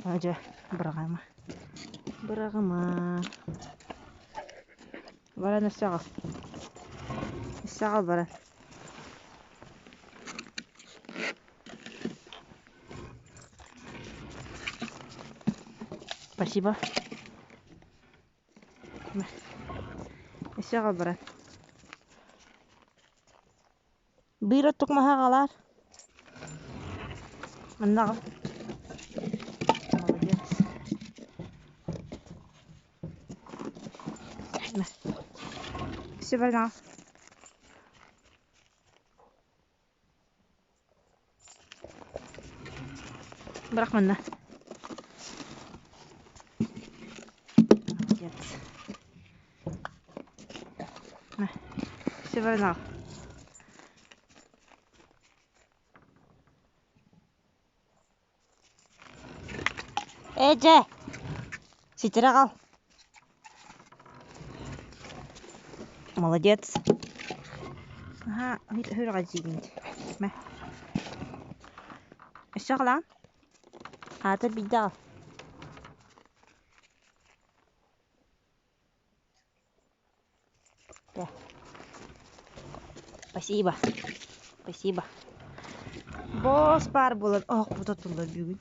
Дьэ, быраҕыма. Быраҕыма. Баран өссө аҕал. Өссө аҕал баран. Спасибо. Өссө аҕал баран. Биир оттук маһы аҕалаар. Манна аҕал. Молодец. Все баран аҕал. Бырах манна. Молодец. Все баран аҕал. Ээ дьэ, ситэрэ аҕал. Молодец. Наһаа үһүрҕэдьиигин. Мэ. Өссө аҕалаан. Аата биирдэ аҕал. Спасибо. Спасибо. Босс баар буолан оһохпут отуллар бүгүн.